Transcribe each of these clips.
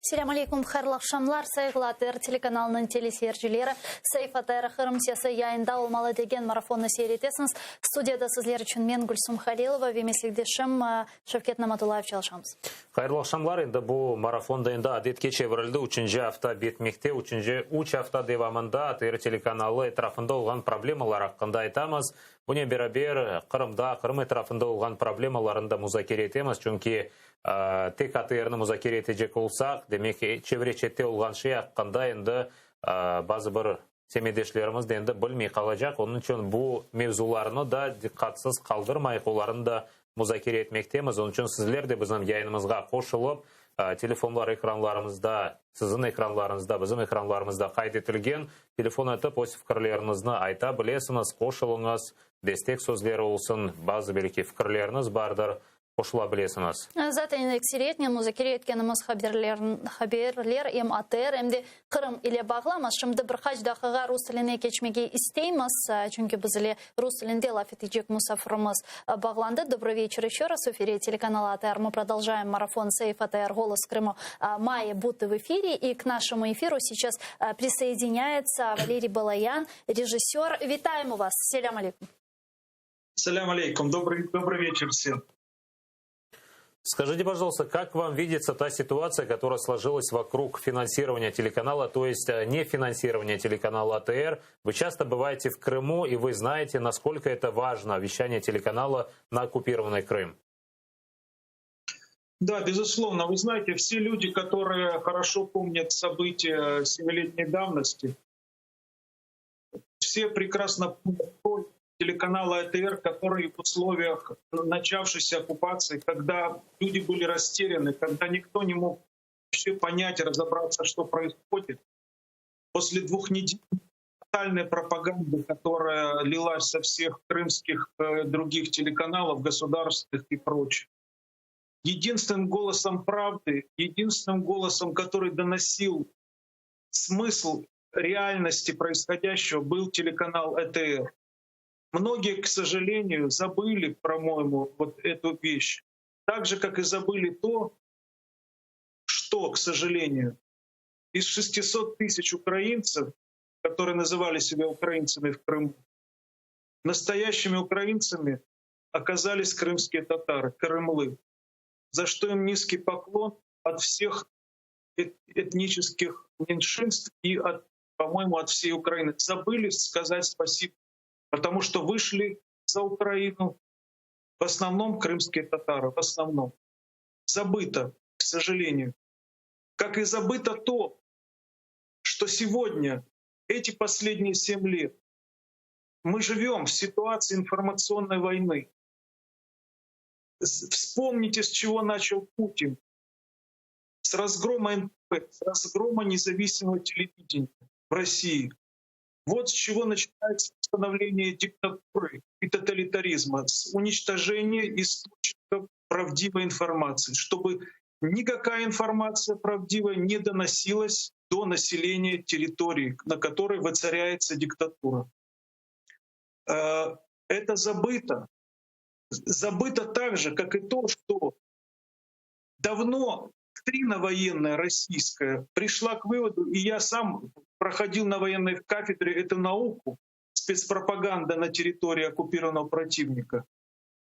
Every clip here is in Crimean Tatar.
Selâm aleyküm, hayırlı aqşamlar, sayğılı ATR telekanalınıñ teleseyircileri. Saif ATR Qırım sesi yayında olmalı degen marafonnı seyir etesiñiz. Studiyada sizler içün men, Gülsum Halilova, ve meslekdeşim Şevket Namatullayev çalışamız. Hayırlı aqşamlar. Endi bu marafon da endi adetke çevirildi. Üçünci afta bitmekte. Üçünci üç afta devamında ATR telekanalı etrafında olğan problemalar aqqında aytamız. Bunen beraber, Qırımda, Qırım etrafında olğan problemalarnı da muzakere etemiz, çünki tek ATRni muzakere etecek olsaq, demek, çevre-çette olğan şey aqqında endi bazı bir semetdeşlerimiz de endi bilmey qalacaq. Onıñ içün bu mevzularnı da diqqatsız qaldırmayıq, olarnı da muzakere etmektemiz. Onıñ içün sizler de bizim yayınımızğa qoşulıp, telefonlar ekranlarımızda, siziñ ekranlarıñızda, bizim ekranlarımızda qayd etilgen, telefon etip öz fikirleriñizni ayta bilesiñiz, qoşulıñız, destek sözleri olsun, bazı belki fikirleriñiz bardır, qoşula bilesiñiz. Zaten ekseriyetnen muzakere etkenimiz haberler em ATR, em de Qırım ile bağlı, amma şimdi bir qaç daqiqa rus tiline keçmege isteymiz, çünki biz ile rus tilinde laf etecek musafirimiz bağlandı. Добрый вечер еще раз. В эфире телеканала АТР мы продолжаем марафон Сейф АТР Голос Крыму має бути в эфире. И к нашему эфиру сейчас присоединяется Валерий Балаян, режиссер. Вітаємо вас. Selâm aleyküm. Selâm aleyküm. Добрый, добрый вечер всем. Скажите, пожалуйста, как вам видится та ситуация, которая сложилась вокруг финансирования телеканала, то есть не финансирования телеканала АТР? Вы часто бываете в Крыму, и вы знаете, насколько это важно, вещание телеканала на оккупированный Крым. Да, безусловно. Вы знаете, все люди, которые хорошо помнят события семилетней давности, все прекрасно помнят роль телеканала АТР, который в условиях начавшейся оккупации, когда люди были растеряны, когда никто не мог вообще понять, разобраться, что происходит, после двух недель тотальной пропаганды, которая лилась со всех крымских других телеканалов, государственных и прочих. Единственным голосом правды, единственным голосом, который доносил смысл реальности происходящего, был телеканал ЭТР. Многие, к сожалению, забыли, по-моему, вот эту вещь. Так же, как и забыли то, что, к сожалению, из 600 тысяч украинцев, которые называли себя украинцами в Крыму, настоящими украинцами оказались крымские татары, крымлы, за что им низкий поклон от всех этнических меньшинств и, от, по-моему, от всей Украины. Забыли сказать спасибо, потому что вышли за Украину в основном крымские татары, в основном. Забыто, к сожалению. Как и забыто то, что сегодня, эти последние 7 лет, мы живем в ситуации информационной войны. Вспомните, с чего начал Путин. С разгрома НТВ, с разгрома независимого телевидения в России. Вот с чего начинается становление диктатуры и тоталитаризма, с уничтожения источников правдивой информации, чтобы никакая информация правдивая не доносилась до населения территории, на которой воцаряется диктатура. Это забыто. Забыто так же, как и то, что давно доктрина военная российская пришла к выводу, и я сам проходил на военной кафедре эту науку, спецпропаганда на территории оккупированного противника,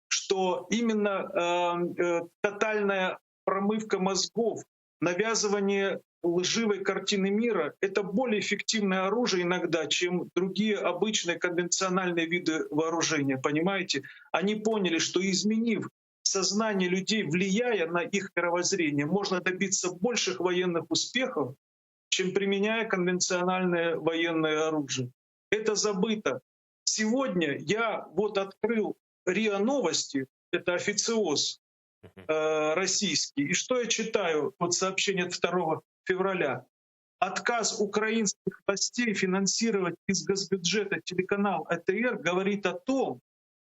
что именно тотальная промывка мозгов, навязывание лживой картины мира — это более эффективное оружие иногда, чем другие обычные конвенциональные виды вооружения, понимаете? Они поняли, что изменив сознание людей, влияя на их мировоззрение, можно добиться больших военных успехов, чем применяя конвенциональное военное оружие. Это забыто. Сегодня я открыл РИА Новости, это официоз российский. И что я читаю? Вот сообщение от 2 февраля. Отказ украинских властей финансировать из госбюджета телеканал АТР говорит о том,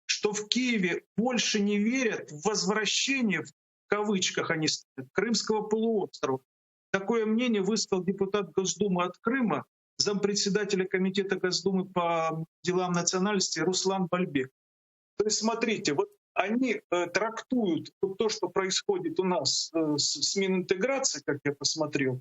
что в Киеве больше не верят в возвращение, в кавычках они ставят, Крымского полуострова. Такое мнение высказал депутат Госдумы от Крыма, зампредседателя Комитета Госдумы по делам национальности Руслан Бальбек. То есть смотрите, вот Они трактуют то, что происходит у нас с Мининтеграцией, как я посмотрел,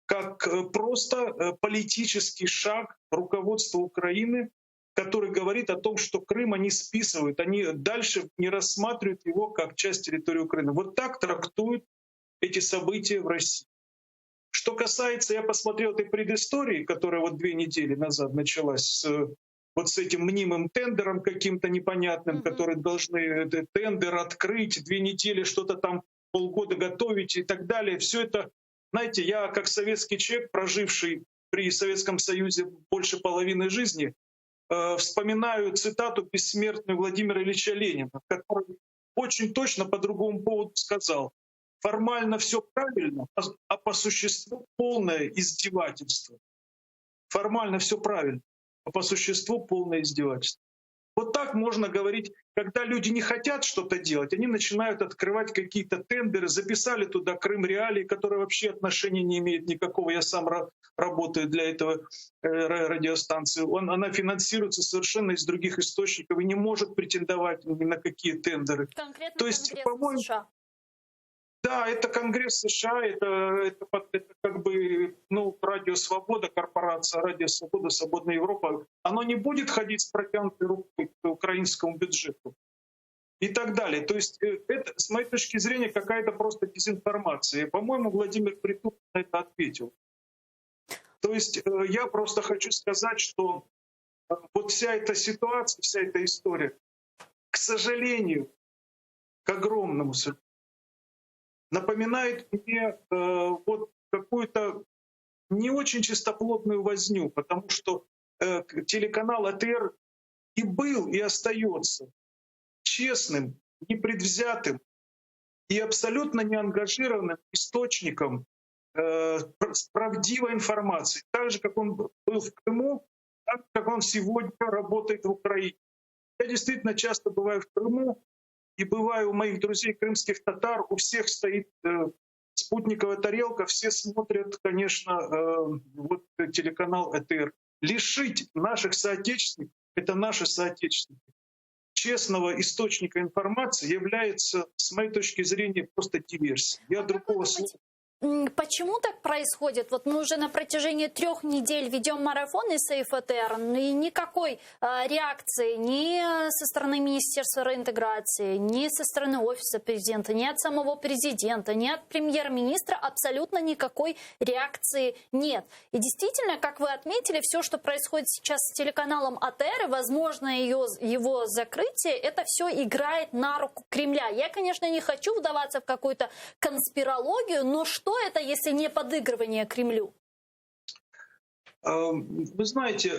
как просто политический шаг руководства Украины, который говорит о том, что Крым они списывают, они дальше не рассматривают его как часть территории Украины. Вот так трактуют эти события в России. Что касается, я посмотрел этой предыстории, которая вот 2 недели назад началась вот с этим мнимым тендером каким-то непонятным, который должны этот тендер открыть, 2 недели что-то там, полгода готовить и так далее. Все это, знаете, я как советский человек, проживший при Советском Союзе больше половины жизни, вспоминаю цитату бессмертную Владимира Ильича Ленина, который очень точно по другому поводу сказал: «Формально все правильно, а по существу полное издевательство». Формально все правильно, а по существу полное издевательство. Вот так можно говорить, когда люди не хотят что-то делать, они начинают открывать какие-то тендеры, записали туда Крым Реалии, который вообще отношения не имеет никакого. Я сам работаю для этого радиостанции. Она финансируется совершенно из других источников и не может претендовать ни на какие тендеры. Конкретно То есть, по-моему, США. Да, это Конгресс США, это как бы, ну, Радио Свобода, корпорация Радио Свобода, Свободная Европа. Оно не будет ходить с протянутой рукой к украинскому бюджету и так далее. То есть это, с моей точки зрения, какая-то просто дезинформация. По-моему, Владимир Притула на это ответил. То есть я просто хочу сказать, что вот вся эта ситуация, вся эта история, к сожалению, к огромному сожалению, напоминает мне вот какую-то не очень чистоплотную возню, потому что телеканал АТР и был, и остается честным, непредвзятым и абсолютно неангажированным источником правдивой информации. Так же, как он был в Крыму, так, как он сегодня работает в Украине. Я действительно часто бываю в Крыму и бываю у моих друзей крымских татар, у всех стоит спутниковая тарелка, все смотрят, конечно, вот телеканал АТР. Лишить наших соотечественников, это наши соотечественники, честного источника информации является, с моей точки зрения, просто диверсией. Я А как другого вы слова думаете, почему так происходит? Вот мы уже на протяжении 3 недель ведем марафон из Save АТР, и никакой реакции ни со стороны Министерства реинтеграции, ни со стороны Офиса президента, ни от самого президента, ни от премьер-министра абсолютно никакой реакции нет. И действительно, как вы отметили, все, что происходит сейчас с телеканалом АТР, и, возможно, его закрытие, это все играет на руку Кремля. Я, конечно, не хочу вдаваться в какую-то конспирологию, но что это, если не подыгрывание Кремлю? Вы знаете,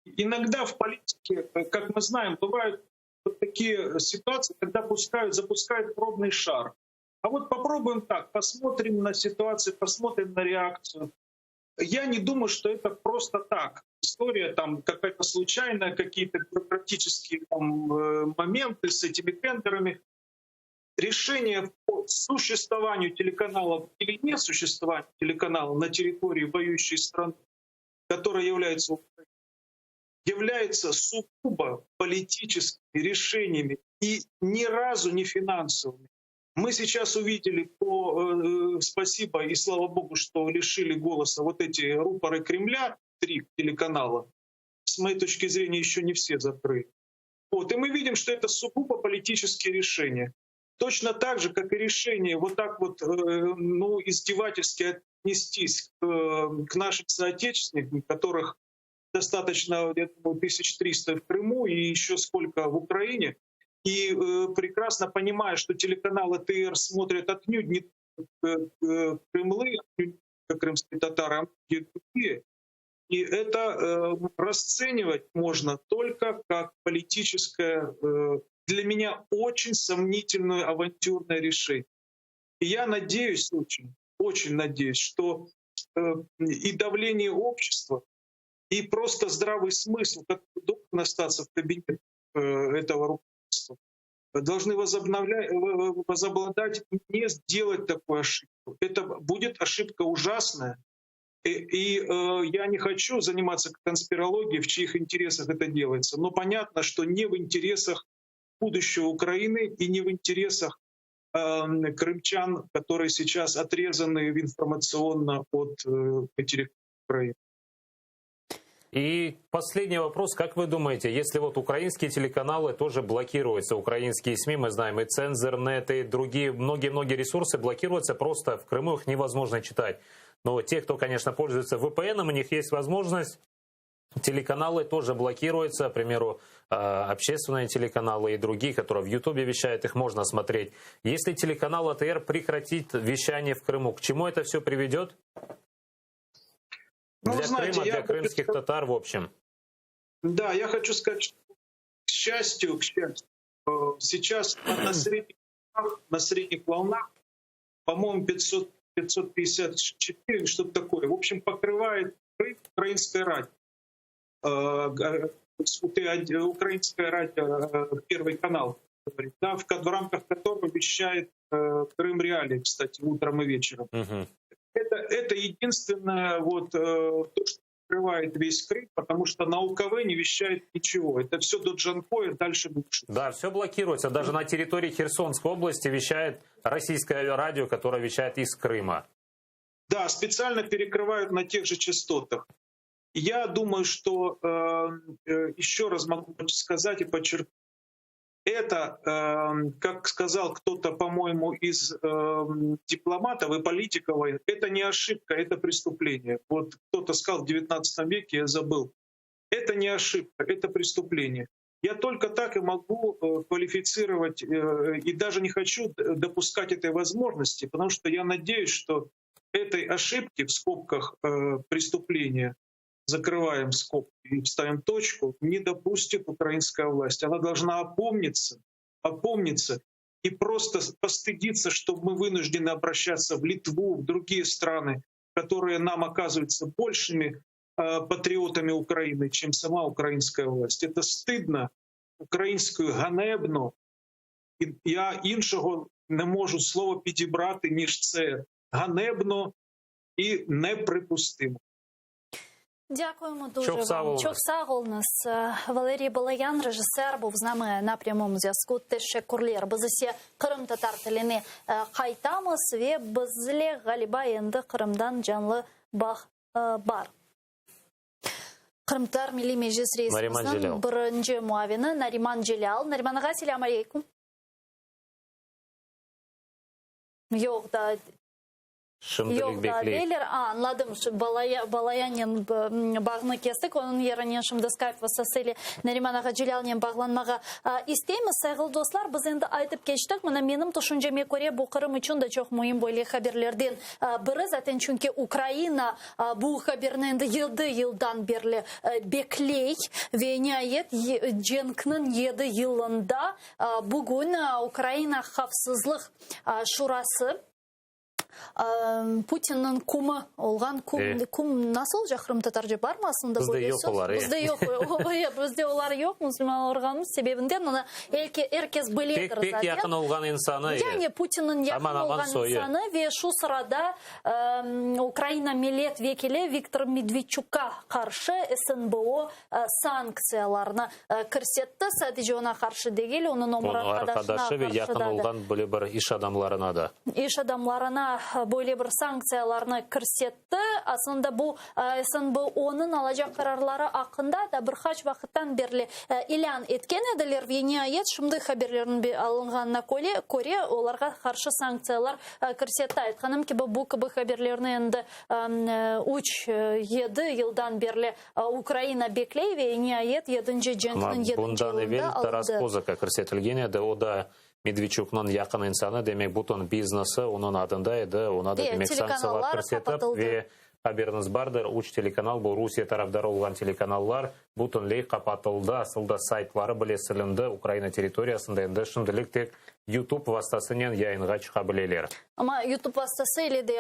иногда в политике, как мы знаем, бывают вот такие ситуации, когда запускают пробный шар. А вот попробуем так, посмотрим на ситуацию, посмотрим на реакцию. Я не думаю, что это просто так. История там какая-то случайная, какие-то бюрократические там моменты с этими тендерами. Решение по существованию телеканалов или не существованию телеканала на территории воюющей страны, которая является Украиной, является сугубо политическими решениями и ни разу не финансовыми. Мы сейчас увидели, спасибо и слава богу, что лишили голоса вот эти рупоры Кремля, три телеканала. С моей точки зрения, еще не все закрыли. Вот. И мы видим, что это сугубо политические решения. Точно так же, как и решение вот так вот, ну, издевательски отнестись к нашим соотечественникам, которых достаточно, я думаю, 1300 в Крыму и еще сколько в Украине, и прекрасно понимая, что телеканал АТР смотрят отнюдь не крымлы, отнюдь не крымские татары, а многие другие. И это расценивать можно только как политическое, для меня очень сомнительное авантюрное решение. И я надеюсь очень, очень надеюсь, что и давление общества, и просто здравый смысл, который должен остаться в кабинете этого руководства, должны возобладать и не сделать такую ошибку. Это будет ошибка ужасная. И я не хочу заниматься конспирологией, в чьих интересах это делается. Но понятно, что не в интересах будущего Украины и не в интересах крымчан, которые сейчас отрезаны информационно от материка Украины. И последний вопрос. Как вы думаете, если вот украинские телеканалы тоже блокируются, украинские СМИ, мы знаем, и Цензорнет, и другие, многие-многие ресурсы блокируются, просто в Крыму их невозможно читать. Но те, кто, конечно, пользуется VPN, у них есть возможность Телеканалы тоже блокируются, к примеру, общественные телеканалы и другие, которые в Ютубе вещают, их можно смотреть. Если телеканал АТР прекратит вещание в Крыму, к чему это все приведет? Ну, Для знаете, Крыма, я для хочу крымских сказать татар, в общем. Да, я хочу сказать, что, к счастью, сейчас на средних волнах, по-моему, 554, что-то такое, покрывает Крым украинское радио. Украинское радио, Первый канал, говорит, да, в рамках которого вещает Крым Реалии, кстати, утром и вечером. Это единственное, то, что покрывает весь Крым, потому что на УКВ не вещает ничего. Это все до Джанкоя, дальше больше. Да, все блокируется. Даже на территории Херсонской области вещает российское радио, которое вещает из Крыма. Да, специально перекрывают на тех же частотах. Я думаю, что еще раз могу сказать и подчеркнуть, это, как сказал кто-то, по-моему, из дипломатов и политиков, это не ошибка, это преступление. Вот кто-то сказал в 19 веке, я забыл. Это не ошибка, это преступление. Я только так и могу квалифицировать, и даже не хочу допускать этой возможности, потому что я надеюсь, что этой ошибки, в скобках преступления, закрываем скобки и ставим точку, не допустит украинская власть. Она должна опомниться и просто постыдиться, что мы вынуждены обращаться в Литву, в другие страны, которые нам оказываются большими патриотами Украины, чем сама украинская власть. Это стыдно, українською ганебно. І я іншого не можу слова підібрати, ніж це ганебно і неприпустимо. Дякуємо дуже Çok вам. sağ olun. Çok sağ olunuz. Валерій Балаян, режисер, був з нами на прямому зв'язку. Teşekkürler. Biz ise qırımtatar tiline qaytamız ve bizle ğaliba endi Qırımdan canlı bağ bar. Qırımtatar Milliy Meclis Nariman reisiniñ Celâl. birinci muavini Nariman Celâl. Nariman ağa, selâm aleyküm. Yoq, da Şimdilik Yoq, da bekleyik. deyler. A, añladım. Şu Balayanen bağnı kestik. Onıñ yerine şimdi Skype vasıtası ile Nariman ağa Celâlnen bağlanmağa, isteymiz. Sayğılı dostlar, biz endi aytıp keçtik. Mına menim tüşünceme köre, bu Qırım içün de çoq müim böyle haberlerden, biri. Zaten çünki Ukraina, bu haberni endi 7 yıldan berli, bekley ve niayet cenkniñ 7 yılında, bugün, Ukraina Havfsızlıq, Şurası Putinniñ kumı olğan kum, kum nasıl olacaq qırımtatarca bar mı aslında Bizde böyle yoq söz? olar, Bizde yoq, bizde olar yoq, musulman olğanımız sebebinden onı er kes biledir Pek, pek zaten. yaqın olğan insanı, Yani Putinniñ yaqın Aman, aman olğan soyu. insanı ve şu sırada, Ukraina millet vekili Viktor Medvedçukqa qarşı SNBO, sanktsiyalarını, kirsetti. Sadece ona qarşı degil, onıñ ömür Onıñ arqadaşına arqadaşı ve qarşı yaqın da olğan böyle bir iş adamlarına da. İş adamlarına böyle bir sanktsiyalarını kirsetti. Aslında bu, SNBO'nıñ alacaq qararları aqqında da bir qaç vaqıttan berli, ilân etken ediler ve niayet şimdi haberlerniñ alınğanına köre olarğa qarşı sanktsiyalar, kirsetti. Aytqanım kibi, bu kibi haberlerni endi, 3, 7 yıldan berli, Ukraina bekley ve niayet 7-nci cenkniñ Ama 7-nci bundan yılında evel Taras alındı. Kozaka kirsetilgen edi, o da Medvedçuknıñ yaqın insanı, demek bütün biznesi onıñ adında edi, ona da Ve demek sanktsiyalar telekanallar kirsetip qapatıldı. ve haberiñiz bardır, 3 telekanal, bu Rusiye tarafdarı olğan telekanallar bütünley qapatıldı, asıl da saytları bile silindi Ukraina territoriyasında, endi şimdilik tek YouTube vastasınen yayınğa çıqa bileler. Amma YouTube vastası ile de,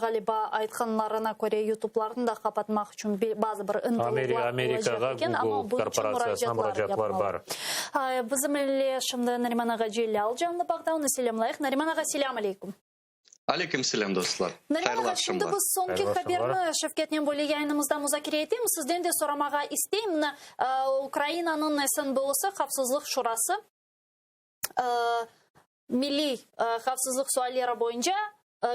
ğaliba aytqanlarına köre YouTube'larnı da qapatmaq içün bazı bir ıntıluvlar Amerikağa olacaq eken, amma Google bunıñ içün korporatsiyasına muracaatlar muracaatlar yapmalı. bar. Bizim ile şimdi Nariman ağa Celâl canlı bağda, onı selâmlayıq. Nariman ağa, selâm aleyküm. Aleyküm selâm, dostlar. Nariman Hayırlı ağa, şimdi aqşamlar. biz soñki Hayırlı aqşamlar. haberni Şevketnen böyle yayınımızda muzakere etemiz. Sizden de soramağa isteyim. Mına, Ukrainanıñ SNBO'sı, Havfsızlıq Şurası. Milliy havfsızlıq sualleri boyunca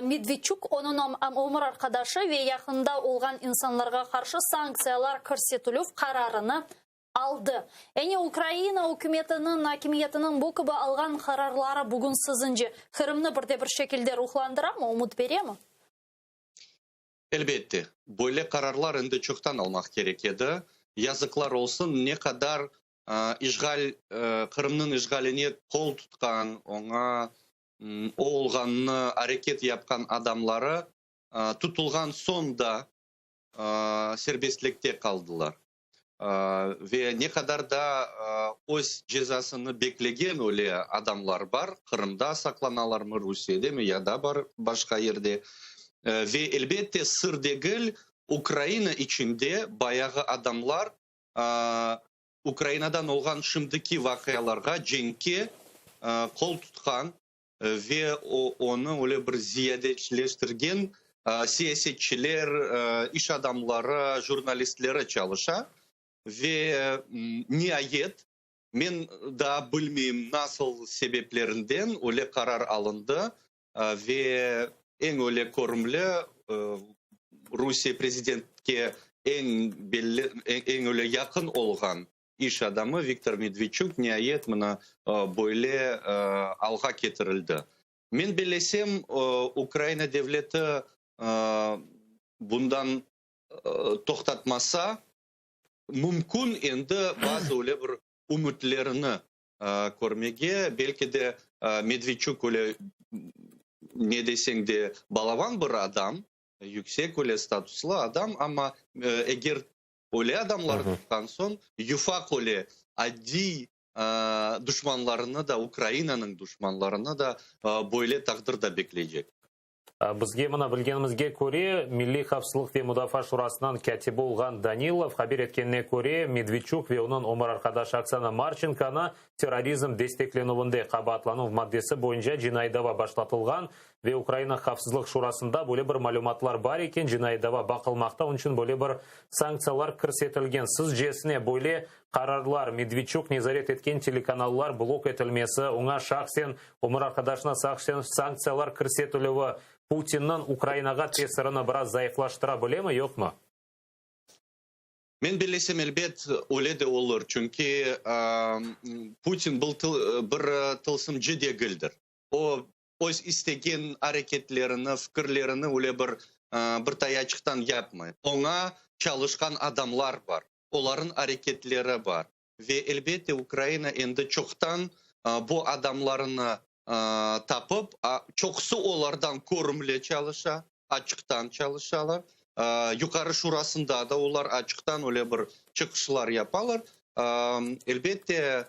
Medvedçuk, onıñ ömür arqadaşı ve yaqında olğan insanlarğa qarşı sanktsiyalar kirsetilüv qararını aldı. Yani Ukraina ükümetiniñ, akimiyetiniñ bu kibi alğan qararları bugün siziñce Qırımnı bir de bir şekilde ruhlandıramı, ümüt beremi? Elbette, böyle qararlar endi çoqtan almaq kerek edi. Yazıqlar olsun, ne qadar işğal, Qırımnıñ işğaline qol tutqan, oña o olğanını areket yapqan adamları tutulğan soñ da serbestlikte qaldılar. Ve ne qadar da öz cezasını beklegen öyle adamlar bar, Qırımda saqlanalarmı, Rusiyedemi ya da bar başqa yerde. Ve elbette sır degil, Ukraina içinde bayağı adamlar Ukrainadan olğan şimdiki vaqialarğa, cenkke qol tutqan ve onı öyle bir ziyadeleştirgen siyasetçiler, iş adamları, jurnalistleri çalışa. Ve niayet, men daa bilmeyim nasıl sebeplerinden öyle qarar alındı ve eñ öyle körümli Rusiye prezidentke eñ belli, eñ öyle yaqın olğan iş adamı Viktor Medvedçuk niayet mına böyle alğa ketirildi. Men bellesem, Ukraina devleti bundan toqtatmasa, mümkün endi bazı öyle bir ümütlerini körmege, belki de Medvedçuk öyle ne deseñ de balaban bir adam, yüksek öyle statuslı adam, amma eger öyle adamlar tutqan soñ, yufaq öyle adiy duşmanlarını da, Ukrainanıñ duşmanlarını da böyle taqdir da bekleycek. Bizge mına bilgenimizge köre, Milliy havfsızlıq ve mudafaa şurasınıñ kâtibi olğan Danilov haber etkenine köre, Medvedçuk ve onıñ ömür arqadaşı Oksana Marçenkonı terrorizm desteklenüvinde qabaatlanuv maddesi boyunca cinaiy dava başlatılğan ve Ukraina Havfsızlıq Şurasında böyle bir malümatlar bar eken, cinaiy dava baqılmaqta, onıñ içün böyle bir sanktsiyalar kirsetilgen. Sizcesine, böyle qararlar, Medvedçuk nezaret etken telekanallar blok etilmesi, oña şahsen, ömür arqadaşına şahsen sanktsiyalar kirsetilüvi Putinniñ Ukrainağa tesirini biraz zayıflaştıra bilemi, yoqmı? Men bellesem, elbet, öyle de olur, çünki Putin bir tılsımcı degildir. O, öz istegen areketlerini, fikirlerini öyle bir bir tayaçıqtan yapmay. Oña çalışqan adamlar bar, olarnıñ areketleri bar. Ve, elbette, Ukraina endi çoqtan bu adamlarını tapıp, çoqusı olardan körümli çalışa, açıqtan çalışalar. Yuqarı Şurasında da olar açıqtan öyle bir çıqışlar yapalar. Elbette,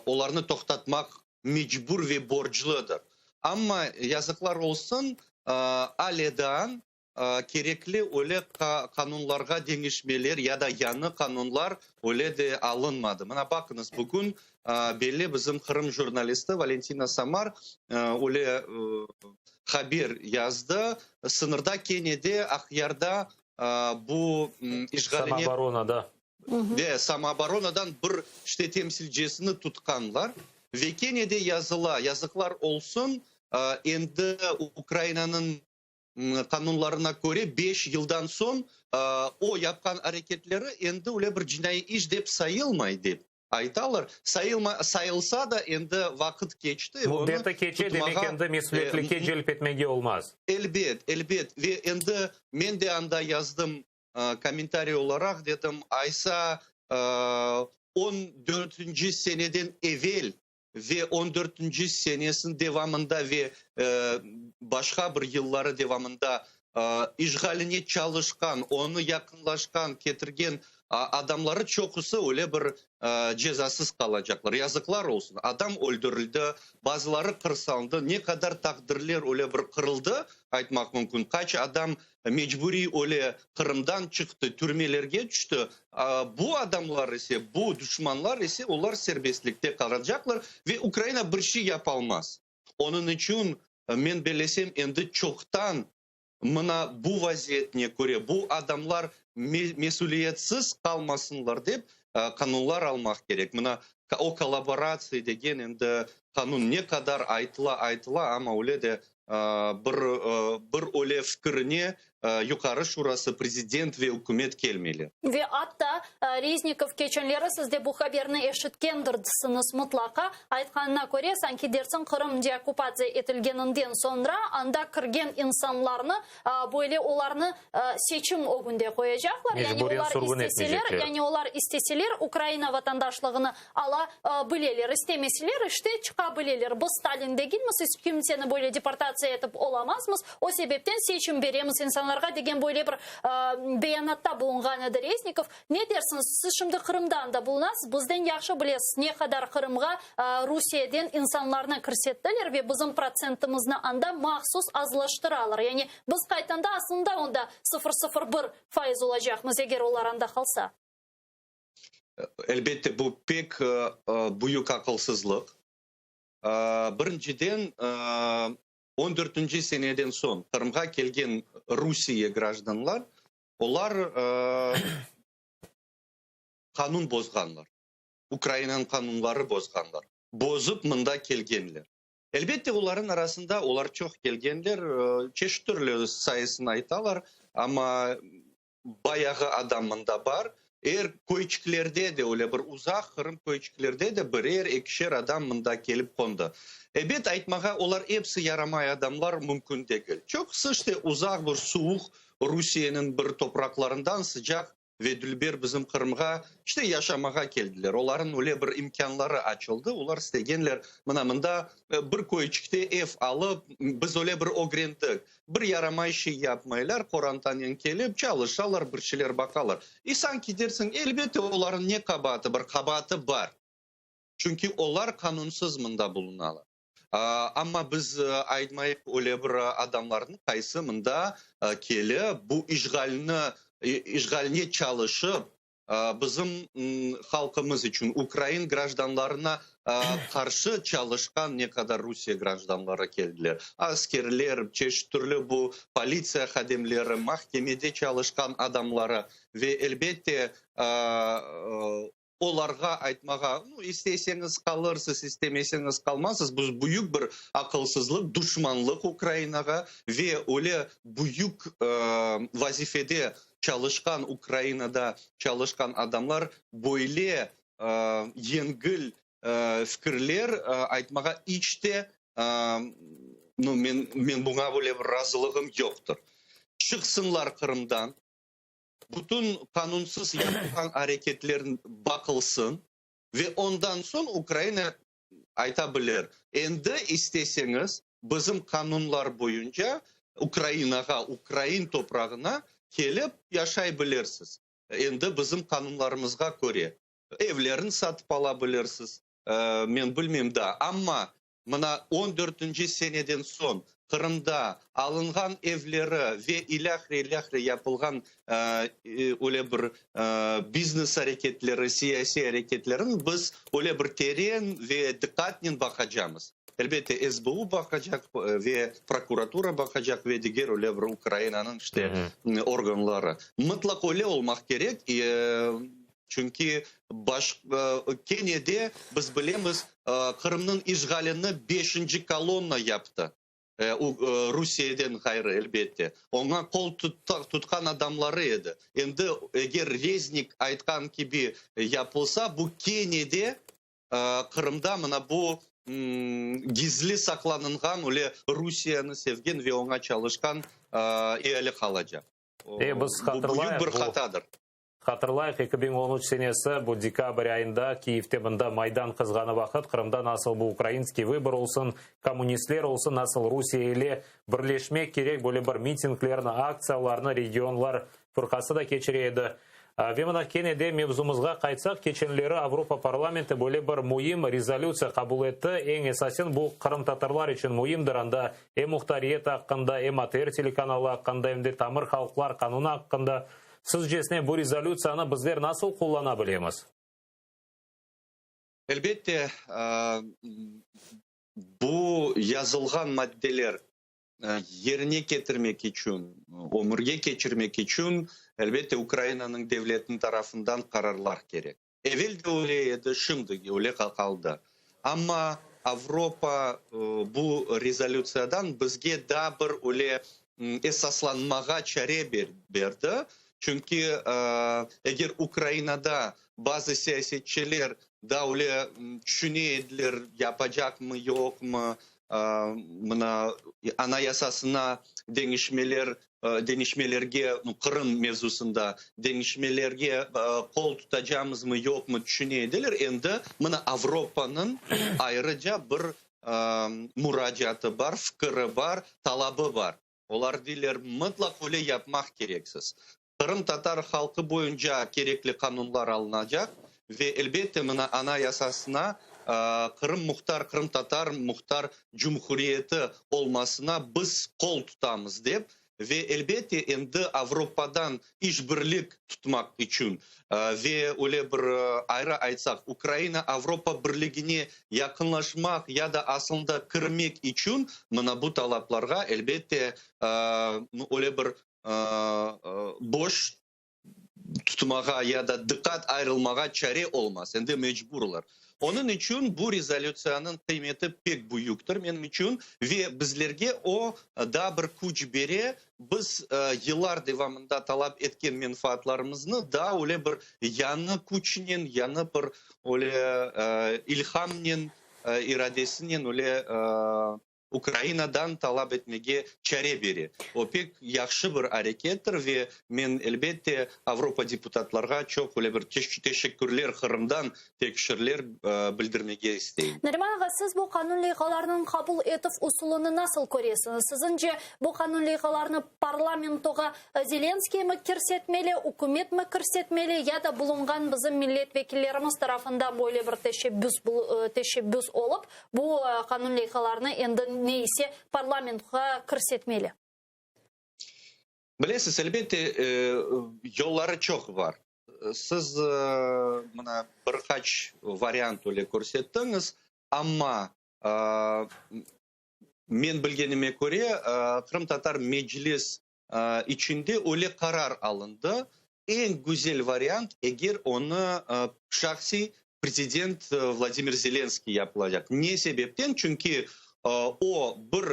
olarnı toqtatmaq mecbur ve borcludır. Amma, yazıqlar olsun, ale daa kerekli öyle qanunlarğa deñişmeler ya da yañı qanunlar öyle de alınmadı. Mına baqıñız, bugün belli bizim Qırım jurnalisti Valentina Samar öyle haber yazdı, sıñırda kene de Aqyarda bu işğaline... Samooboronada. Ve samooboronadan bir işte temsilcesini tutqanlar. Ve kene de yazıla, yazıqlar olsun, endi Ukrainanıñ qanunlarına köre beş yıldan soñ o yapqan areketleri endi öyle bir cinaiy iş dep sayılmay dep aytalar. Sayılma, sayılsa da endi vaqıt keçti. Müddeti keçe, demek endi mesüliyetlikke celp etmege olmaz. Elbet, elbet. Ve endi men de anda yazdım kommentariy olaraq, dedim, aysa on dörtünci seneden evel ve on dörtünci senesiniñ devamında ve başqa bir yılları devamında işğaline çalışqan, onı yaqınlaşqan, ketirgen adamları çoqusı öyle bir cezasız qalacaqlar. Yazıqlar olsun, adam öldürildi, bazıları qırsalındı, ne qadar taqdirler öyle bir qırıldı, aytmaq mümkün, qaç adam mecburiy öyle Qırımdan çıqtı, türmelerge tüşti. Bu adamlar ise, bu duşmanlar ise, olar serbestlikte qalacaqlar ve Ukraina bir şey yapalmaz. Onıñ içün, men bellesem, endi çoqtan mına bu vaziyetine köre, bu adamlar mesüliyetsiz qalmasınlar dep, qanunlar almaq kerek. Mına. O kollaboratsiya degen endi qanun ne qadar aytıla, aytıla, amma öyle de bir, bir öyle fikirine Yuqarı Şurası, prezident ve ükümet kelmeyler. Ve atta Reznikov keçenleri, siz de bu haberni eşitkendirsiñiz mıtlaqa, aytqanına köre, sanki dersiñ Qırım deokkupatsiya etilgeninden soñra anda kirgen insanlarnı böyle olarnı seçim ögünde qoyacaqlar, yani Mecburen olar sürgün isteseler, etmeycekler. yani olar isteseler Ukraina vatandaşlığını ala bileler, istemeseler, işte, çıqa bileler. Biz Stalin degilmiz, iç kimseni böyle deportatsiya etip olamazmız, o sebepten seçim beremiz insanlarğa degen böyle bir beyanatta bulunğan edi Reznikov. Ne dersiñiz, siz şimdi Qırımda anda bulunasız, bizden yahşı bilesiz, ne qadar Qırımğa Rusiyeden insanlarnı kirsettiler ve bizim protsentimizni anda mahsus azlaştıralar. Yani biz qaytanda aslında onda 0,01% olacaqmız, eger olar anda qalsa. Elbette, bu pek büyük aqılsızlıq. Birinciden, on dörtünci seneden soñ Qırımğa kelgen Rusiye grajdanlar, olar qanun bozğanlar, Ukrainanıñ qanunları bozğanlar, bozıp mında kelgenler. Elbette, olarnıñ arasında, olar çoq kelgenler, çeşit türlü sayısını aytalar, amma bayağı adam mında bar. Er köyçiklerde de, öyle bir uzaq Qırım köyçiklerde de birer, ekişer adam mında kelip qondı. Ebet, aytmağa, olar episi yaramay adamlar mümkün degil. Çoqusı işte uzaq bir suvuq Rusiyeniñ bir topraqlarından sıcaq ve dülber bizim Qırımğa işte yaşamağa keldiler. Olarnıñ öyle bir imkânları açıldı, olar istegenler, mına mında bir köyçikte ev alıp, biz öyle bir ögrendik, bir yaramay şey yapmaylar, qorantanen kelip çalışalar, bir şeyler baqalar. İ sanki dersiñ, elbette olarnıñ ne qabaatı bar, qabaatı bar, çünki olar qanunsız mında bulunalar. Amma biz aytmayıq öyle bir adamlarnıñ, qaysı mında kelip, bu işğalni, işğalne çalışıp, bizim halqımız içün, ukrain grajdanlarına qarşı çalışqan ne qadar Rusiye grajdanları keldiler. Askerler, çeşit türlü bu politsiya hadimleri, mahkemede çalışqan adamları ve elbette Olarğa aytmağa, nu, isteseñiz qalırsız, istemeseñiz qalmazsız, bu büyük bir aqılsızlıq, duşmanlıq Ukrainağa ve öyle büyük vazifede çalışqan, Ukrainada çalışqan adamlar böyle yengil fikirler aytmağa iç te, nu, men, men buña böyle bir razılığım yoqtır. Çıqsınlar Qırımdan. Bütün qanunsız yapılğan areketler baqılsın ve ondan soñ Ukraina ayta bilir, endi isteseñiz, bizim qanunlar boyunca Ukrainağa, ukrain toprağına kelip yaşay bilirsiz. Endi bizim qanunlarımızğa köre evlerini satıp ala bilirsiz, men bilmeyim daa, amma Mına on dörtünci seneden soñ Qırımda alınğan evleri ve ilâhre, ilâhre yapılğan öyle bir biznes areketleri, siyasiy areketlerini biz öyle bir teren ve diqqatnen baqacamız. Elbette, SBU baqacaq ve prokuratura baqacaq ve diger öyle bir Ukrainanıñ işte organları. Mıtlaq öyle olmaq kerek. Çünki baş, kene de biz bilemiz, Qırımnıñ işğalini beşinci kolonna yaptı, Rusiyeden ğayrı, elbette. Oña qol tutqan adamları edi. Endi eger Reznik aytqan kibi yapılsa, bu kene de Qırımda mına bu gizli saqlanınğan, öyle Rusiyeni sevgen ve oña çalışqan eali qalacaq. Biz Bu büyük bir hatadır. Hatırlayıq, 2013 senesi, bu dekabr ayında Kiyevde mında Maydan qızğanı vaqıt Qırımda nasıl bu ukrainskiy vıbor olsun, kommunistler olsun, nasıl Rusiye ile birleşmek kerek, böyle bir mitinglerni, aktsiyalarnı Regionlar fırqası da keçire edi. Ve mına kene de mevzumızğa qaytsaq, keçenleri Avropa parlamenti böyle bir müim rezolütsiya qabul etti. Eñ esasen bu qırımtatarlar içün müimdir, anda em muhtariyet aqqında, em ATR telekanalı aqqında, em de tamır halqlar qanunı aqqında. Sizcesine, bu rezolütsiyanı bizler nasıl qullana bilemiz? Elbette, bu yazılğan maddeler yerine ketirmek içün, ömürge keçirmek içün, elbette, Ukrainanıñ devletiniñ tarafından qararlar kerek. Evel de öyle edi, şimdi de öyle qaldı. Amma Avropa bu rezolütsiyadan bizge daa bir öyle esaslanmağa çare berdi. Çünki eger Ukrainada bazı siyasetçiler daa öyle tüşüne ediler, yapacaqmı, yoqmı, mına Anayasasına deñişmeler deñişmelerge, Qırım mevzusında deñişmelerge qol tutacamızmı, yoqmı tüşüne ediler. Endi mına Avropanıñ ayrıca bir muracaatı bar, fikiri bar, talabı bar. Olar deyler, mıtlaq öyle yapmaq kereksiz. Qırımtatar halqı boyunca kerekli qanunlar alınacaq ve, elbette, mına Anayasasına Qırım Muhtar Qırımtatar Muhtar Cumhuriyeti olmasına biz qol tutamız dep ve, elbette, endi Avropadan işbirlik tutmaq içün ve öyle bir ayrı aytsaq, Ukraina Avropa Birligine yaqınlaşmaq ya da aslında kirmek içün mına bu talaplarğa, elbette, öyle bir boş tutmağa ya da diqqat ayırılmağa çare olmaz, endi mecburlar. Onıñ içün bu rezolütsiyanıñ qıymeti pek büyüktir menim içün ve bizlerge o daa bir küç bere, biz yıllar devamında talap etken menfaatlarımıznı daa öyle bir yañı küçnen, yañı bir öyle ilhamnen, iradesinen öyle Ukrainadan talap etmege çare bere. O pek yahşı bir arekettir ve men, elbette, Avropa deputatlarğa çoq öyle bir teşekkürler, Qırımdan tekşirler bildirmege isteyim. Nariman ağa, siz bu qanun leyhalarınıñ qabul etüv usulını nasıl köresiñiz? Siziñce, bu qanun leyhalarını parlamentoğa Zelenskıy mi kirsetmeli, ükümet mi kirsetmeli ya da bulunğan bizim millet vekillerimiz tarafından böyle bir teşebbüs teşebbüs olıp, bu qanun leyhalarını endi ne ise parlamentqa kirsetmeli? Bilesiz, elbette, yolları çoq bar. Siz mına bir qaç variant öyle körsettiñiz, amma men bilgenime köre, Qırımtatar Meclis içinde öyle qarar alındı, eñ güzel variant, eger onı şahsiy prezident Vladimir Zelenskiy yapılacaq. Ne sebepten? Çünki o, bir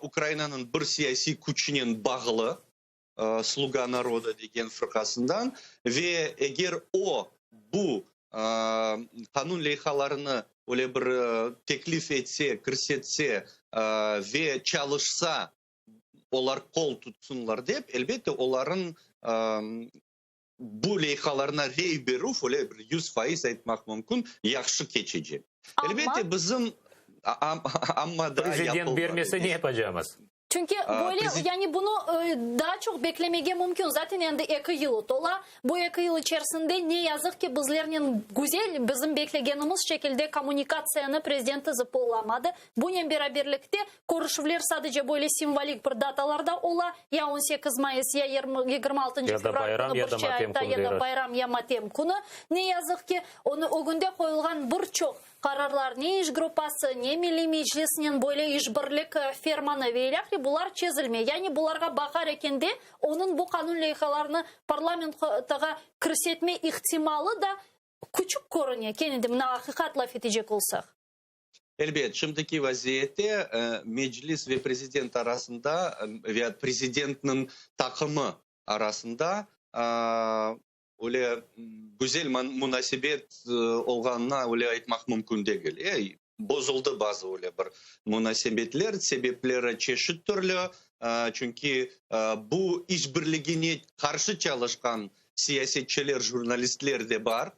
Ukrainanıñ bir siyasiy küçünen bağlı, Sluga naroda degen fırqasından, ve eger o, bu qanun leyhalarını öyle bir teklif etse, kirsetse ve çalışsa, olar qol tutsınlar dep, elbette, olarnıñ bu leyhalarına rey berüv, öyle bir 100% aytmaq mümkün, yahşı keçecek. Elbette, bizim amma daa Prezident bermese ne yapacağımız? Çünki böyle, yani bunı daa çoq beklemege mümkün, zaten endi eki yıl tola. Bu eki yıl içerisinde, ne yazıq ki, bizlernen güzel, bizim beklegenimiz şekilde kommunikatsiyanı prezident tizip olamadı. Bunen beraberlikte, körüşüvler sadece böyle simvolik bir datalarda ola, ya 18 mayıs, ya 26 fevral künü bir şey ayta, ya da bayram, ya matem künü. Ne yazıq ki, onı ögünde qoyulğan bir çoq qararlar, ne iş gruppası, ne Milliy Meclisnen böyle işbirlik fermanı ve ilâhre, bular çezilmey. Yani bularğa baqar ekende, onıñ bu qanun leyhalarını parlamentoğa kirsetme ihtimalı da küçük körüne, kene de mına aqiqat laf etecek olsaq. Elbet, şimdiki vaziyette Meclis ve prezident arasında ve prezidentniñ taqımı arasında öyle güzel munasebet olğanına öyle aytmaq mümkün degil. Bozuldı bazı öyle bir munasebetler, sebepleri çeşit türlü, çünki bu işbirligine qarşı çalışqan siyasetçiler, jurnalistler de bar.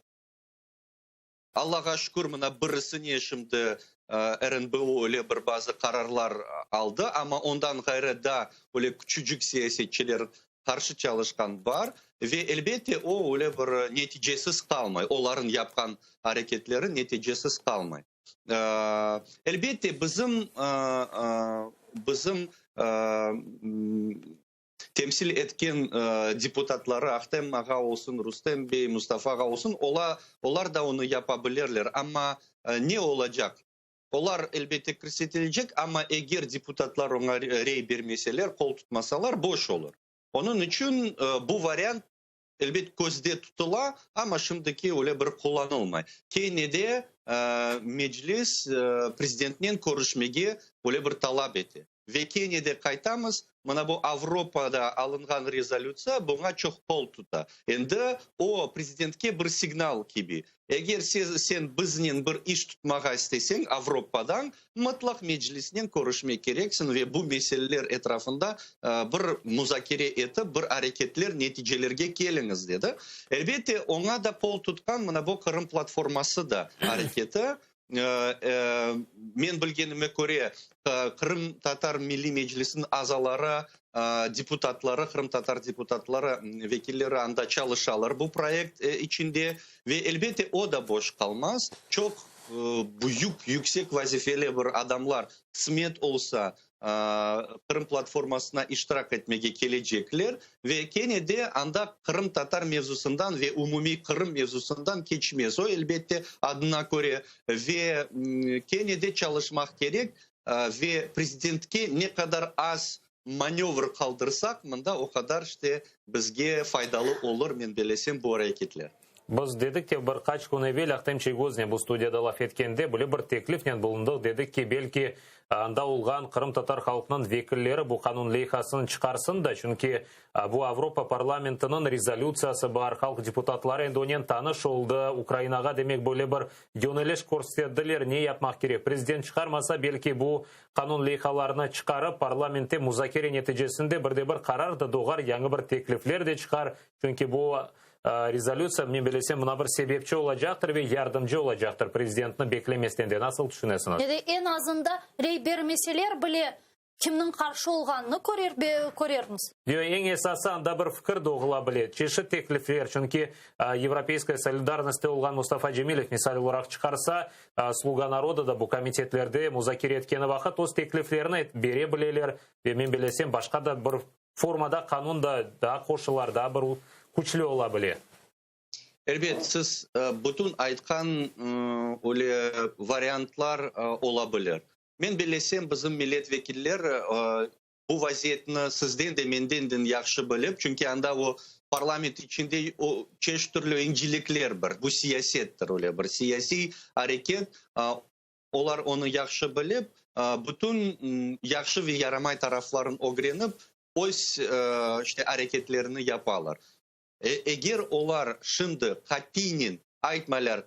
Allağa şükür, mına birisine şimdi RNBO öyle bir bazı qararlar aldı, amma ondan ğayrı da öyle küçücik siyasetçiler qarşı çalışqan bar ve elbette o öyle bir neticesiz qalmay, olarnıñ yapqan areketleri neticesiz qalmay. Elbette bizim bizim temsil etken deputatları, Ahtem ağa olsun, Rustem bey, Mustafa ağa olsun, olar da onı yapa bilirler. Amma ne olacaq? Olar, elbette, kirsetilecek, amma eger deputatlar oña rey bermeseler, qol tutmasalar, boş olur. Onıñ içün bu variant. Elbet, közde tutula, amma şimdiki öyle bir qullanılmay. Kene de Meclis prezidentnen körüşmege öyle bir talap ete. Ve kene de qaytamız, mına bu Avropada alınğan rezolütsiya buña çoq qol tuta. Endi o, prezidentke bir signal kibi, eger sen biznen bir iş tutmağa isteseñ, Avropadan, mıtlaq Meclisnen körüşmek kereksiñ ve bu meseleler etrafında bir muzakere etip, bir areketler, neticelerge keliñiz, dedi. Elbette, oña da qol tutqan mına bu Qırım platforması da areketi. Men bilgenime köre, Qırımtatar Milliy Meclisiniñ azaları, deputatları, qırımtatar deputatları, vekilleri anda çalışalar bu proyekt içinde ve, elbette, o da boş qalmaz. Çoq büyük, yüksek vazifeli bir adamlar qısmet olsa, Qırım platformasına iştirak etmege kelecekler ve kene de anda qırımtatar mevzusından ve umumiy Qırım mevzusından keçmez o, elbette, adına köre, ve kene de çalışmaq kerek ve prezidentke ne qadar az manövr qaldırsaq, mında o qadar işte bizge faydalı olur, men belesem, bu areketler. Biz dedik ki, bir qaç kün evel Ahtem Çiygoznen bu studiyada laf etkende, böyle bir teklifnen bulundıq, dedik ki, belki anda olğan qırımtatar halqınıñ vekilleri bu qanun leyhasını çıqarsın da, çünki bu Avropa parlamentiniñ rezolütsiyası bar, halq deputatları endi onen tanış oldı, Ukrainağa, demek, böyle bir yöneliş körsettiler, ne yapmaq kerek. Prezident çıqarmasa, belki bu qanun leyhalarını çıqarıp, parlamentte muzakere neticesinde bir de bir qarar da doğar, yañı bir teklifler de çıqar, çünki bu Rezolütsiya, men bilesem, buna bir sebepçi olacaqtır ve yardımcı olacaqtır, prezidentni beklemesden de. Nasıl tüşünesiñiz? Ya da eñ azında rey bermeseler bile, kimniñ qarşı olğanını körer, körermiz. Yoq, eñ esası, anda bir fikir doğula bile, çeşit teklifler, çünki Yevropeyskaya solidarnostte olğan Mustafa Cemilev misal olaraq çıqarsa, Sluga naroda da bu komitetlerde muzakere etkeni vaqıt öz tekliflerini bere bileler ve men bilesem, başqa da bir Formada qanun da daa qoşular, daa bir küçlü ola bile. Elbet, siz bütün aytqan öyle variantlar ola bilir. Men bellesem, bizim millet vekiller bu vaziyetni sizden de, menden de yahşı bilip, çünki anda o parlament içinde o çeşit türlü incilikler bar, bu siyasettir, öyle bir siyasiy areket, Olar onı yahşı bilip, bütün yahşı ve yaramay tarafların ögrenip, öz, işte, areketlerini yapalar. Eger olar şimdi qatiynen aytmaylar,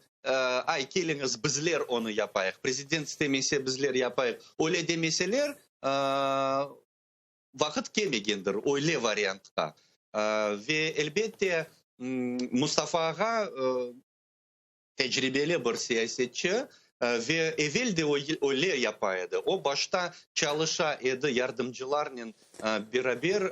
ay, keliñiz, bizler onı yapayıq, prezident istemese, bizler yapayıq, öyle demeseler, vaqıt kelmegendir öyle variantqa. Ve, elbette, Mustafa ağa Tecribeli bir siyasetçi ve evel de öyle yapa edi. O, başta çalışa edi, yardımcılarnen beraber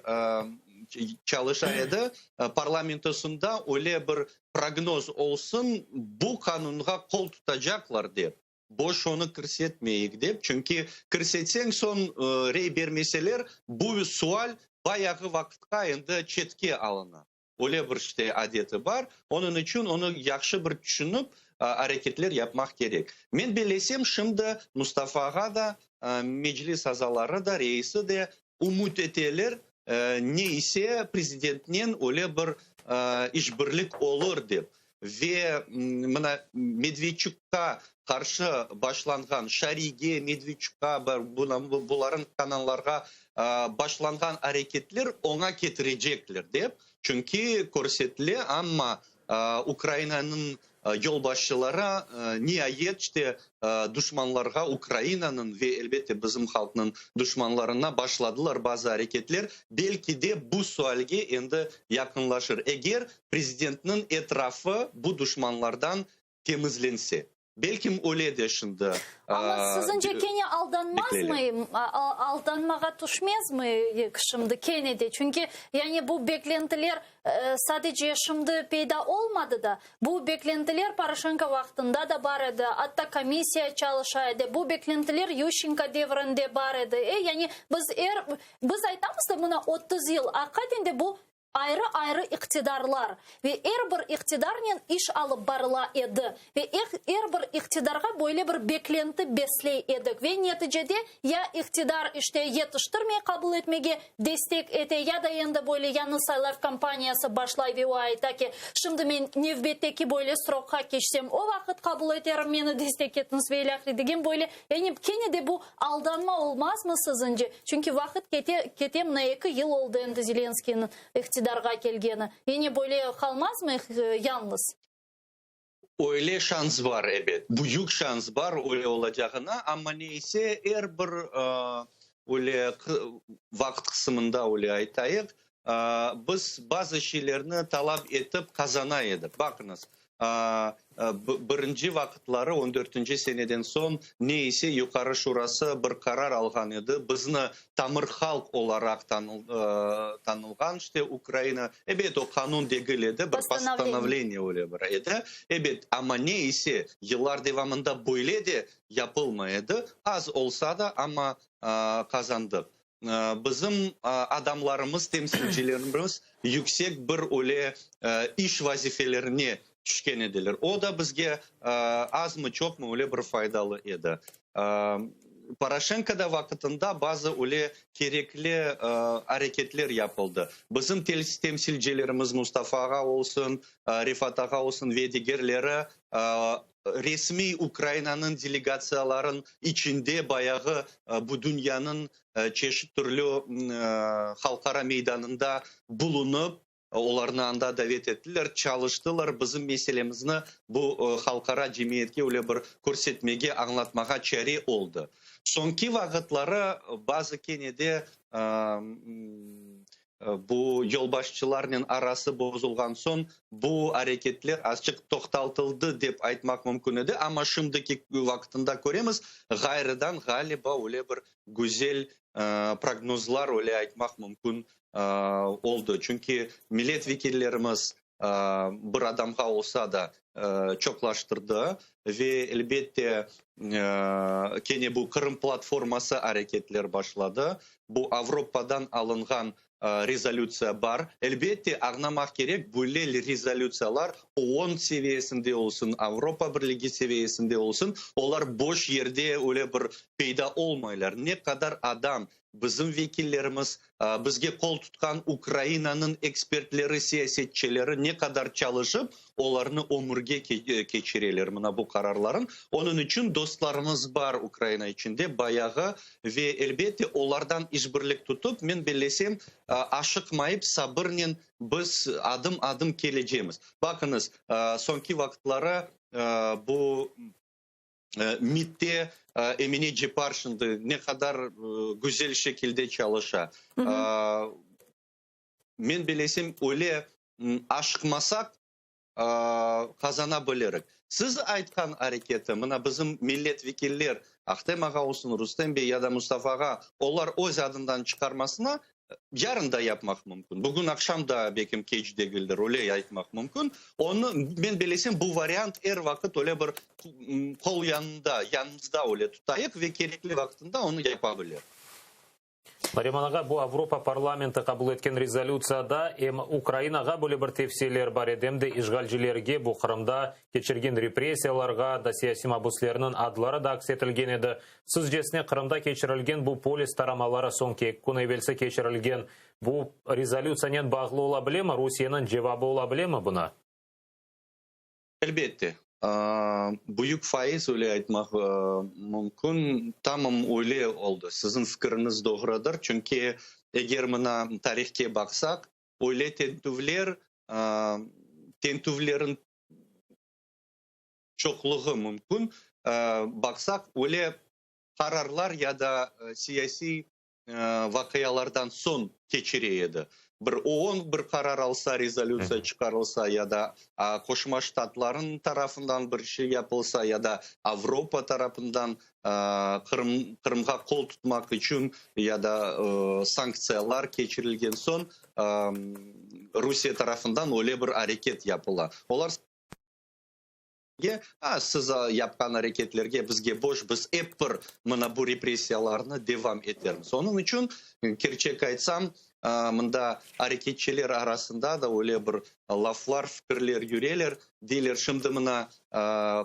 çalışa edi, parlamentosunda öyle bir prognoz olsun, bu qanunğa qol tutacaqlar dep, boş onı kirsetmeyik dep, çünki kirsetseñ soñ rey bermeseler, bu sual bayağı vaqıtqa endi çetke alına. Öyle bir işte adeti bar. Onıñ içün onı yahşı bir tüşünip areketler yapmaq kerek. Men bellesem, şimdi Mustafa ağa da, Meclis azaları da, reisi de ümüt eteler, ne ise prezidentnen öyle bir işbirlik olur dep. Ve mına Medvedçukqa qarşı başlanğan, Şariyge, Medvedçukqa, buların kanallarğa başlanğan areketler oña ketirecekler dep, çünki körsetile, amma Ukrainanıñ yolbaşçıları niayet işte duşmanlarğa, Ukrainanıñ ve elbette bizim halqnıñ duşmanlarına başladılar bazı areketler, belki de bu sualge endi yaqınlaşır, eger prezidentniñ etrafı bu duşmanlardan temizlense. Belkim öyle de şimdi Amma siziñce kene aldanmazmı, aldanmağa tüşmezmi şimdi kene de? Çünki yani bu beklentiler sadece şimdi peyda olmadı da, bu beklentiler Poroşenko vaqtında da bar edi, atta komissiya çalışa edi, bu beklentiler Yuşçenko devrinde bar edi. E, yani biz er, biz aytamız da mına 30 yıl, aqiqaten de bu. Ayrı-ayrı iqtidarlar ve er bir iqtidarnen iş alıp barıla edi ve er bir iqtidarğa böyle bir beklenti besley edik ve neticede ya iqtidar işte yetiştirmey qabul etmege destek ete ya da endi böyle yañı saylav kampaniyası başlay ve o ayta ki, şimdi men nevbetteki böyle srokqa keçsem o vaqıt qabul eterim meni destek etiñiz ve ilâhre degen böyle yani kene de bu Aldanma olmazmı siziñce? Çünki vaqıt kete, kete, mına eki yıl oldı endi Zelenskıynıñ iqtidarğa kelgeni. Yine böyle qalmazmı yañlız? Öyle şans bar, ebet. Büyük şans bar öyle olacağına, amma ne ise er bir öyle vaqıt qısımında öyle aytayıq, biz bazı şeylerni talap etip qazana edik. Baqıñız, birinci vaqıtları, on dörtünci seneden soñ, ne ise Yuqarı Şurası bir qarar alğan edi, bizni tamır halq olaraq tanılğan, işte, Ukraina, ebet, o qanun degil edi, bir postanovleniye öyle bir edi, ebet, amma ne ise yıllar devamında böyle de yapılmay edi, az olsa da, amma qazandıq. Bizim adamlarımız, temsilcilerimiz yüksek bir öyle iş vazifelerine tüşken ediler. O da bizge azmı, çoqmı öyle bir faydalı edi. Poroşenko da vaqıtında bazı öyle kerekli areketler yapıldı. Bizim temsilcilerimiz Mustafa ağa olsun, Refat ağa olsun ve digerleri resmiy Ukrainanıñ delegatsiyalarınıñ içinde bayağı bu dünyanıñ çeşit türlü halqara meydanında bulunıp, olarnı anda davet ettiler, çalıştılar, bizim meselemizni bu halqara cemiyetke öyle bir körsetmege, añlatmağa çare oldı. Soñki vaqıtları bazı kene de Bu yolbaşçılarnen arası bozulğan soñ bu areketler azçıq toqtaltıldı dep aytmaq mümkün edi, amma şimdiki vaqıtında köremiz, ğayrıdan, ğaliba, öyle bir güzel prognozlar öyle aytmaq mümkün oldı. Çünki millet vekillerimiz bir adamğa olsa da çoqlaştırdı ve, elbette, kene bu Qırım platforması areketler başladı. Bu Avropadan alınğan rezolütsiya bar. Elbette, añlamaq kerek, böyle rezolütsiyalar OON seviyesinde olsun, Avropa Birligi seviyesinde olsun, olar boş yerde öyle bir peyda olmaylar. Ne qadar adam Bizim vekillerimiz, bizge qol tutqan Ukrainanıñ ekspertleri, siyasetçileri ne qadar çalışıp, olarnı ömürge keçireler, mına bu qararların. Onıñ içün dostlarımız bar Ukraina içinde bayağı ve, elbette, olardan işbirlik tutıp, men bellesem, aşıqmayıp, sabırnen biz adım-adım kelecemiz. Baqıñız, soñki vaqıtları bu. MİDde Emine Ceppar şimdi ne qadar güzel şekilde çalışa. Men bilesem, öyle aşıqmasaq, qazana bilirik. Siz aytqan areketi, mına bizim millet vekiller, Ahtem ağa olsun, Rustem bey ya da Mustafa ağa, olar öz adından çıqarmasına Yarın da yapmaq mümkün, bugün aqşam da belkim keç degildir, öyle aytmaq mümkün. Onı, men belesem, bu variant er vaqıt öyle bir qol yanında, yanımızda öyle tutayıq ve kerekli vaqtında onı yapa bilir. Nariman ağa, bu Avropa parlamenti qabul etken rezolütsiyada em Ukrainağa böyle bir tevsiyeler bar edi, em de işğalcilerge, bu Qırımda keçirgen repressiyalarğa da siyasiy mabüslerniñ adları da aks etilgen edi. Sizcesine, Qırımda keçirilgen bu polis taramaları soñki eki kün evelsi keçirilgen bu rezolütsiyanen bağlı ola bilemi, Rusiyeniñ cevabı ola bilemi buna? Elbette. Büyük faiz, öyle aytmaq mümkün, tamam öyle oldı. Siziñ fikiriñiz doğrudır, çünki eger mına tarihke baqsaq, öyle tentüvler, tentüvlerin çoqluğı mümkün. Baqsaq, öyle qararlar ya da siyasiy vaqialardan soñ keçire edi. Bir OON bir qarar alsa, rezolütsiya çıqarılsa ya da Qoşma Ştatlarnıñ tarafından bir şey yapılsa ya da Avropa tarafından Qırım Qırımğa qol tutmaq içün ya da sanktsiyalar keçirilgen soñ Rusiye tarafından öyle bir areket yapıla. Olar. A, siz yapqan areketlerge bizge boş, biz ep bir mına bu repressiyalarnı devam etermiz. Onıñ içün, kerçek aytsam, mında areketçiler arasında da öyle bir laflar, fikirler yüreler. Deyler, şimdi mına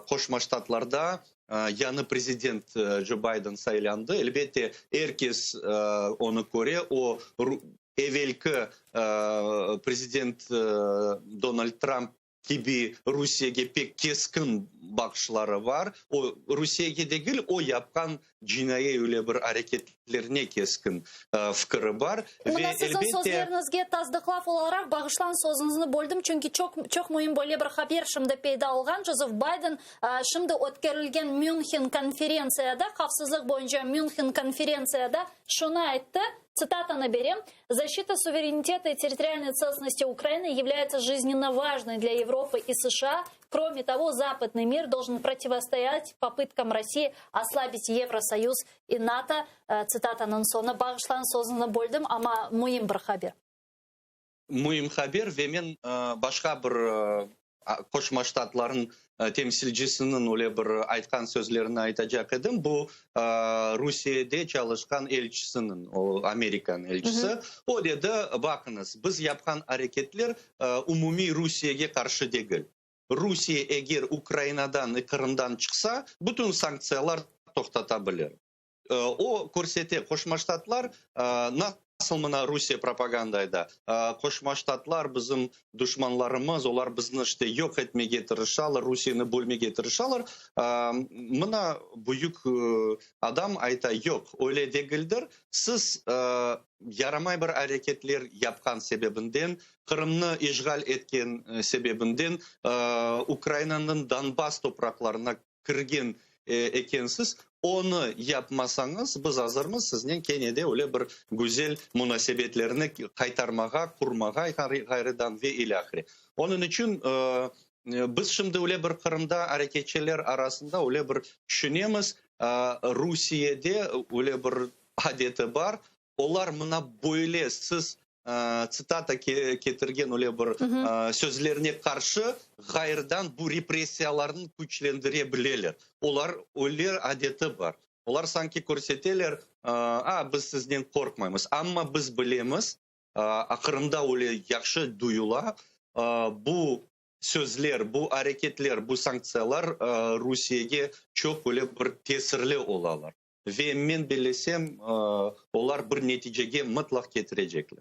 Qoşma Ştatlarda yañı prezident Co Bayden saylandı. Elbette, er kes onı köre, o evelki prezident Donald Trump kibi Rusiyege pek keskin baqışları bar. O, Rusiyege degil, o yapqan cinaiy öyle bir areketlerine keskin fikiri bar. Mına Ve, siziñ elbette. sözleriñizge tasdıqlav olaraq, bağışlañ, sözüñizni böldim, çünki çoq, çoq müim böyle bir haber şimdi peyda olğan, Jozef Bayden şimdi ötkerilgen Münhen konferentsiyada, havfsızlıq boyunca Münhen konferentsiyada şunı ayttı, Tsitatanı berem, Защита суверенитета и территориальной целостности Украины является жизненно важной для Европы и США. Кроме того, западный мир должен противостоять попыткам России ослабить Евросоюз и НАТО. Tsitatanıñ soñu. Bağışlañ, sözüñizni böldim, amma müim bir haber. Müim haber ve men başqa bir Qoşma Ştatlarnıñ temsilcisiniñ öyle bir aytqan sözlerini aytacaq edim. Bu, Rusiyede çalışqan elçisiniñ, o, Amerikanıñ elçisi. O dedi, baqıñız, biz yapqan areketler umumiy Rusiyege qarşı degil. Rusiye eger Ukrainadan, Qırımdan çıqsa, bütün sanktsiyalar toqtata bilir. O körsete, Qoşma Ştatlar nasıl mına Rusiye propaganda ayda, Qoşma Ştatlar bizim duşmanlarımız, olar bizni işte yoq etmege tırışalar, Rusiyeni bölmege tırışalar. Mına büyük adam ayta, yoq, öyle degildir, siz yaramay bir areketler yapqan sebebinden, Qırımnı işğal etken sebebinden, Ukrainanıñ Donbass topraqlarına kirgen ekensiz, onı yapmasañız, biz azırmız siznen kene de öyle bir güzel munasebetlerni qaytarmağa, qurmağa ğayrıdan ve ilâhre. Onıñ içün biz şimdi öyle bir Qırımda areketçiler arasında öyle bir tüşünemiz, Rusiyede öyle bir adeti bar, Olar mına böyle siz tsitata ketirgen öyle bir sözlerine qarşı ğayrıdan bu repressiyalarnı küçlendire bileler. Olar öyle adeti bar. Olar sanki körseteler, a, biz sizden qorqmaymız. Amma biz bilemiz, Qırımda öyle yahşı duyula, bu sözler, bu areketler, bu sanktsiyalar Rusiyege çoq öyle bir tesirli olalar. Ve men bellesem, olar bir neticege mıtlaq ketirecekler.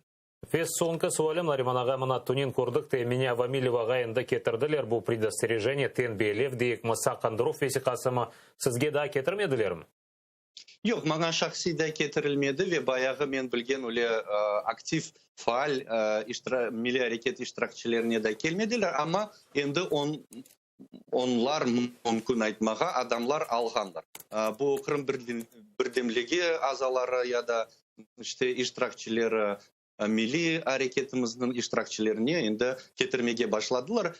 Ve soñki sualim, Nariman ağa, mına tünün kördik te, Emine Avamilevağa endi ketirdiler bu predosterejeniye, tenbiyelev deyikmi, saqındıruv vesiqasımı, sizge daa ketirmedilermi? Yoq, maña şahsiy da ketirilmedi ve bayağı men bilgen öyle aktiv, faal milliy areket iştirakçilerine da kelmediler, amma endi Onlar, mümkün aytmağa, adamlar alğanlar. Bu Qırım birdemligi azaları ya da işte iştirakçileri, milliy areketimizniñ iştirakçilerine endi ketirmege başladılar.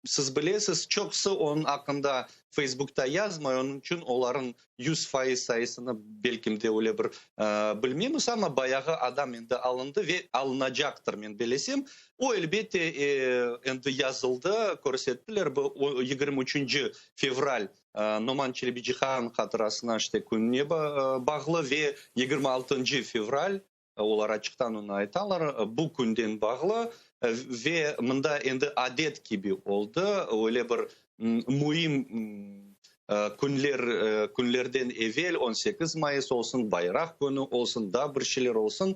Siz bilesiz, çoqusı onıñ aqqında Feysbukta yazmay, onıñ içün olarnıñ 100% sayısını belkim de öyle bir bilmeymiz, amma bayağı adam endi alındı ve alınacaqtır, men belesem. O, elbette, endi yazıldı, körsettiler, bu 23 fevral Noman Çelebicihan hatırasına işte kününe bağlı ve 26 fevral, olar açıqtan onı aytalar, bu künden bağlı ve mında endi adet kibi oldı, öyle bir müim künler, künlerden evel, 18 mayıs olsun, Bayraq künü olsun, daa bir şeyler olsun,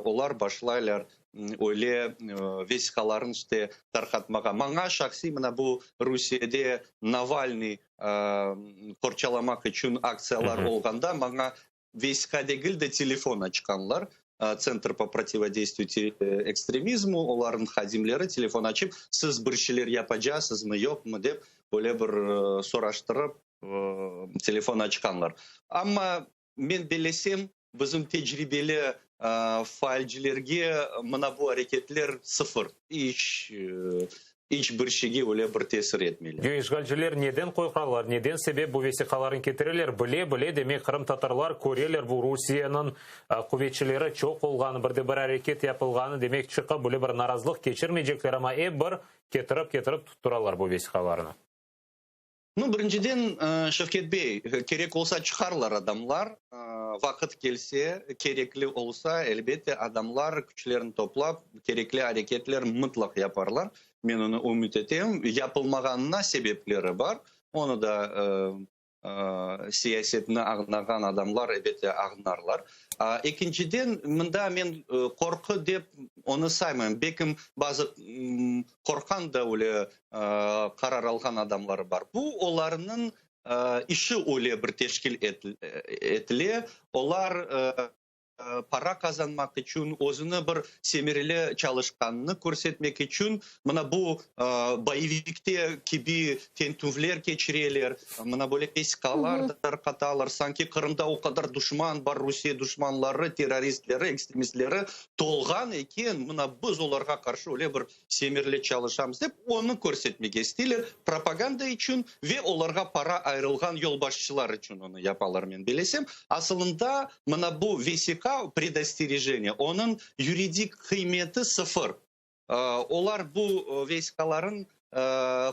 olar başlaylar öyle vesiqalarnı işte tarqatmağa. Maña şahsiy mına bu Rusiyede Navalnıy qorçalamaq içün aktsiyalar olğanda maña vesiqa degil de telefon açqanlar, Tsentr po protivodeystviyu ekstremizmu, olarnıñ hadimleri telefon açıp, siz bir şeyler yapacasızmı, yoqmı dep, böyle bir soraştırıp telefon açqanlar. Amma men bellesem, bizim tecribeli faalcilerge mına bu areketler sıfır, iç. İç bir şeyge öyle bir tesir etmeyler. Yo, işğalciler neden qoyqalar, neden sebep bu vesiqalarnı ketireler, bile-bile, demek, qırımtatarlar köreler bu Rusiyeniñ quvetçileri çoq olğanı, bir de bir areket yapılğanı, demek, çıqıp böyle bir narazılıq keçirmeycekler, amma ep bir ketirip-ketirip tutturalar bu vesiqalarnı. Nu, birinciden, Şevket bey, kerek olsa çıqarlar adamlar, vaqıt kelse, kerekli olsa, elbette, adamlar küçlerini toplap, kerekli areketler mıtlaq yaparlar. Men onı ümüt etem. Yapılmağanına sebepleri bar, onı da siyasetni añlağan adamlar, elbette, añlarlar. Ekinciden, mında men qorqu dep onı saymayım. Belkim, bazı qorqqan da öyle qarar alğan adamları bar. Bu olarnıñ işi öyle bir teşkil etile, olar para qazanmaq içün, özüni bir semereli çalışqanını körsetmek içün mına bu boyevikte kibi tentüvler keçireler, mına böyle vesiqalar tarqatalar, sanki Qırımda o qadar duşman bar, Rusiye duşmanları, terroristleri, ekstremistleri tolğan eken, mına biz olarğa qarşı öyle bir semereli çalışamız dep, onı körsetmege isteyler, propaganda içün ve olarğa para ayırılğan yolbaşçılar içün onı yapalar, men bilesem. Asılında, mına bu vesiqa, predosterejeniye, onıñ yuridik qıymeti sıfır. Olar bu vesiqaların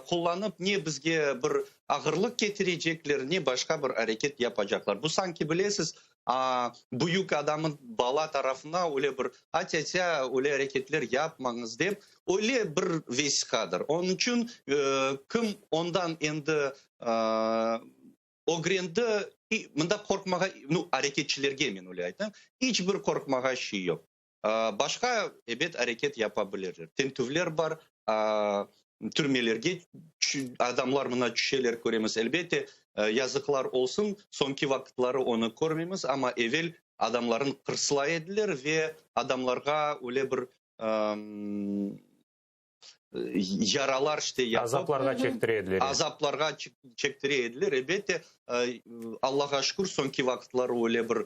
qullanıp ne bizge bir ağırlıq ketirecekler, ne başqa bir areket yapacaqlar. Bu sanki, bilesiz, büyük adamın bala tarafına öyle bir a-tâ-tâ, öyle areketler yapmañız dep, öyle bir vesiqadır. Onıñ içün kim ondan endi ögrendi, mında qorqmağa, nu, areketçilerge men öyle aytam, iç bir qorqmağa şey yoq. Başqa, ebet, areket yapa bilirler. Tintüvler bar, türmelerge adamlar mına tüşeler, köremiz. Elbette, yazıqlar olsun, soñki vaqıtları onı körmeymiz, amma evel adamlarnı qırslay ediler ve adamlarğa öyle bir yaralar işte yapıp, Azaplarğa çektire ediler. Azaplarğa çektire ediler. Elbette, Allağa şükür, soñki vaqıtları öyle bir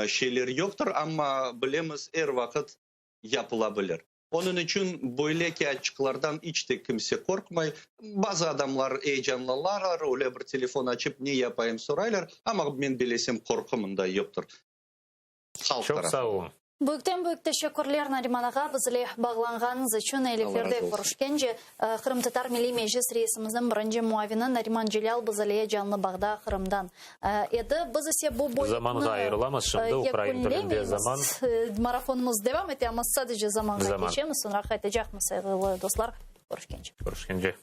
şeyler yoqtır, amma bilemiz, er vaqıt yapıla bilir. Onıñ içün böyle kâğıtçıqlardan iç de kimse qorqmay. Bazı adamlar eyecanlanalar, öyle bir telefon açıp ne yapayım soraylar, amma men bilesem, qorqu mında yoqtır. Halq Çoq sağ tarafından. oluñ. Büyükten büyük teşekkürler Nariman ağa, biz ile bağlanğanıñız içün. Allah Eliflerde razı olsun. körüşkence, Qırımtatar Milliy Meclis reisimizniñ birinci muavini Nariman Celâl biz ile canlı bağda Qırımdan edi. Biz ise bu bölükni Zamanğa ayırılamız şimdi, ukrain tilinde zaman. yekünlemeymiz. Marafonımız devam ete, amma sadece zamanğa Zaman. keçemiz, soñra qaytacaqmız, sayğılı dostlar. Körüşkence. Körüşkence.